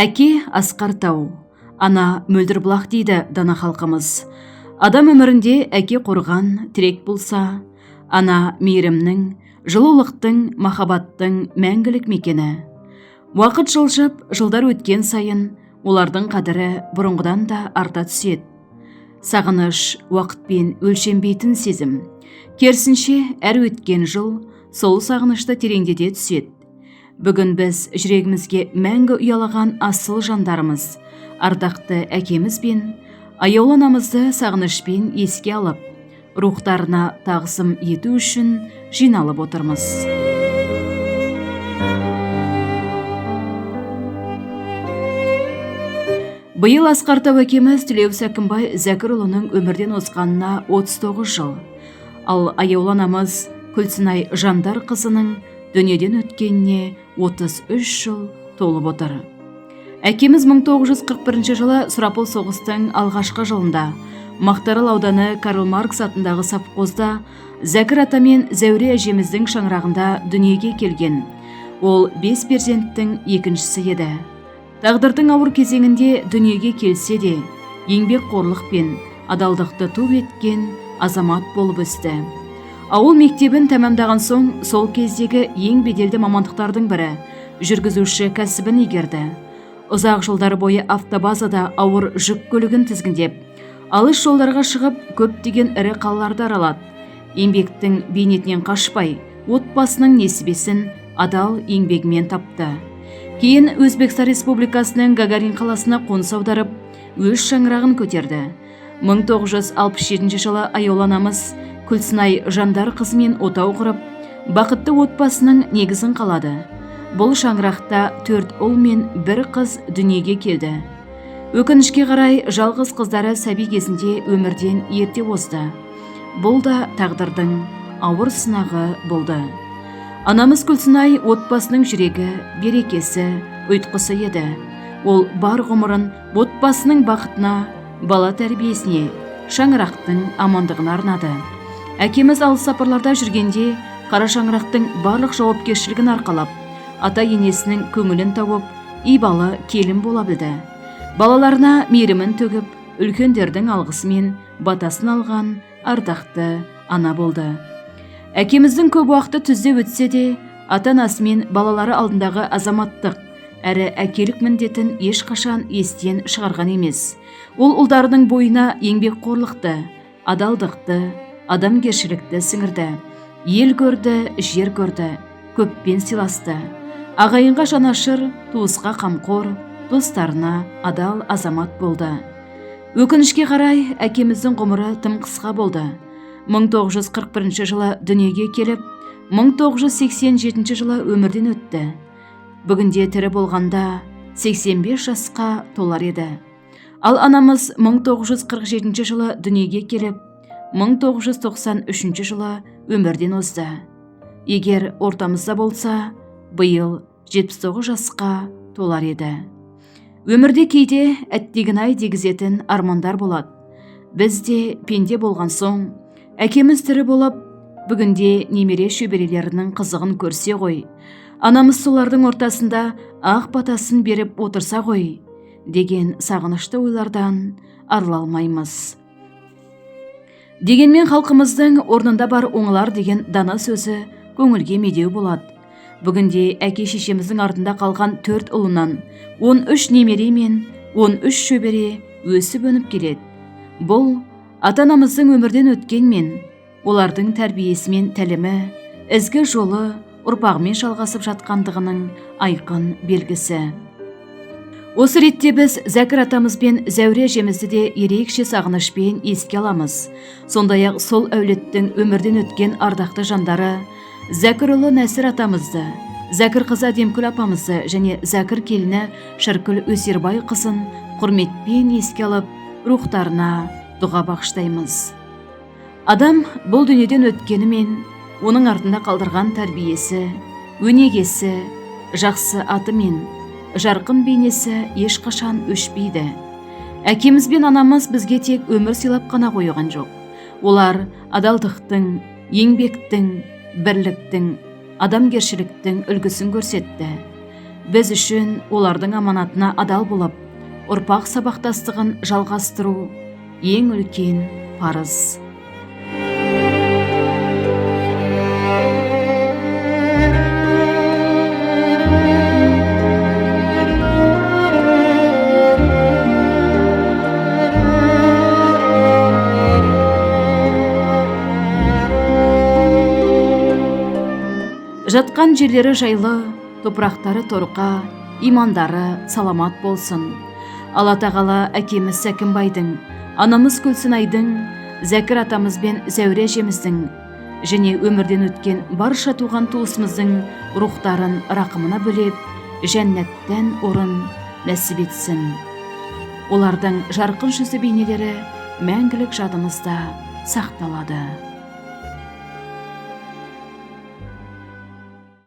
Әке асқар тау, ана мөлдір бұлақ дейді дана халқымыз. Адам өмірінде әке қорған тірек болса, ана мейірімнің, жылулықтың, махаббаттың мәңгілік мекені. Уақыт жылжып, жылдар өткен сайын олардың қадірі бұрынғыдан да арта түседі. Сағыныш уақытпен өлшенбейтін сезім. Керісінше, әр өткен жыл сол сағынышты тереңдете түседі. Бүгін біз жүрегімізге мәңгі ұялаған асыл жандарымыз, ардақты әкеміз бен аяулы анамызды сағынышпен еске алып, рухтарына тағзым ету үшін жиналып отырмыз. Биыл асқар тау әкеміз Тілеуіс Әкімбай Зәкірұлының өмірден озғанына 39 жыл. Ал аяулы анамыз Күлсінай Жандар қызының дүниеден өткеніне 33 жыл толып отыр. Әкеміз 1941 жылы сұрапыл соғыстың алғашқы жылында Мақтарал ауданы Карл Маркс атындағы совхозда Зәкір ата мен Зәуре әжеміздің шаңырағында дүниеге келген. Ол 5 перзенттің екіншісі еді. Тағдырдың ауыр кезеңінде дүниеге келсе де, еңбекқорлық пен адалдықты ту еткен азамат болып өсті. Ауыл мектебін тәмамдаған соң, сол кездегі ең беделді мамандықтардың бірі жүргізуші кәсібін игерді. Ұзақ жылдар бойы автобазада ауыр жүк көлігін тізгіндеп, алыс жолдарға шығып, көптеген ірі қалаларды аралады. Еңбектің бейнетінен қашпай, отбасының несібесін адал еңбегімен тапты. Кейін Өзбекстан Республикасының Гагарин қаласына қоныс аударып, өз шаңырағын көтерді. 1967 жылы аяулы анамыз Күлсінай Жандар қызымен отау құрып, бақытты отбасының негізін қалады. Бұл шаңырақта 4 ұл мен 1 қыз дүниеге келді. Өкінішке қарай, жалғыз қыздары сәби кезінде өмірден ерте озды. Бұл да тағдырдың ауыр сынағы болды. Анамыз Күлсінай отбасының жүрегі, берекесі, ұйтқысы еді. Ол бар ғұмырын отбасының бақытына, бала тәрбиесіне, шаңырақтың амандығына арнады. Әкеміз алыс сапарларда жүргенде қара шаңырақтың барлық жауапкершілігін арқалап, ата-енесінің көңілін тауып, ибалы келін бола білді. Балаларына мейірімін төгіп, үлкендердің алғысы мен батасын алған ардақты ана болды. Әкеміздің көп уақыты түзде өтсе де, ата-анасы мен балалары алдындағы азаматтық әрі әкелік міндетін ешқашан естен шығарған емес. Ол ұлдарының бойына еңбекқорлықты, адалдықты, адамгершілікті сіңірді. Ел көрді, жер көрді, көппен сыйласты. Ағайынға жанашыр, туысқа қамқор, достарына адал азамат болды. Өкінішке қарай, әкеміздің ғұмыры тым қысқа болды. 1941 жылы дүниеге келіп, 1987 жылы өмірден өтті. Бүгінде тірі болғанда 85 жасқа толар еді. Ал анамыз 1947 жылы дүниеге келіп, 1993 жылы өмірден озды. Егер ортамызда болса, биыл 79 жасқа толар еді. Өмірде кейде әттеген-ай дегізетін армандар болады. Біз де пенде болған соң, әкеміз тірі болып, бүгінде немере шөберелерінің қызығын көрсе ғой, анамыз солардың ортасында ақ батасын беріп отырса ғой, деген сағынышты ойлардан арыла алмаймыз. Дегенмен халқымыздың орнында бар оңалар деген дана сөзі көңілге медеу болады. Бүгінде әке шешеміздің артында қалған 4 ұлынан 13 немере мен 13 шөбере өсіп өніп келеді. Бұл ата-анамыздың өмірден өткенмен, олардың тәрбиесі мен тәлімі, ізгі жолы ұрпағымен жалғасып жатқандығының айқын белгісі. Осы ретте біз Зәкір атамыз бен Зәуре әжемізді де ерекше сағынышпен еске аламыз. Сондай-ақ сол әулеттің өмірден өткен ардақты жандары Зәкірұлы Нәсір атамызды, Зәкір қызы Әдемкүл апамызды және Зәкір келіні Шыркүл Өсербай қызын құрметпен еске алып, рухтарына дұға бағыштаймыз. Адам бұл дүниеден өткенімен, оның артында қалдырған тәрбиесі, өнегесі, жақсы аты мен жарқын бейнесі ешқашан өшпейді. Әкеміз бен анамыз бізге тек өмір сыйлап қана қойған жоқ. Олар адалдықтың, еңбектің, бірліктің, адамгершіліктің үлгісін көрсетті. Біз үшін олардың аманатына адал болып, ұрпақ сабақтастығын жалғастыру ең үлкен парыз. Жатқан жерлері жайлы, топырақтары торқа, имандары саламат болсын. Алла тағала әкеміз Сәкімбайдың, анамыз Күлсінайдың, Зәкір атамыз бен Зәуре әжеміздің және өмірден өткен барша туған туысымыздың рухтарын рақымына бөлеп, жәннаттан орын нәсіп етсін. Олардың жарқын жүзді бейнелері мәңгілік жадымызда сақталады.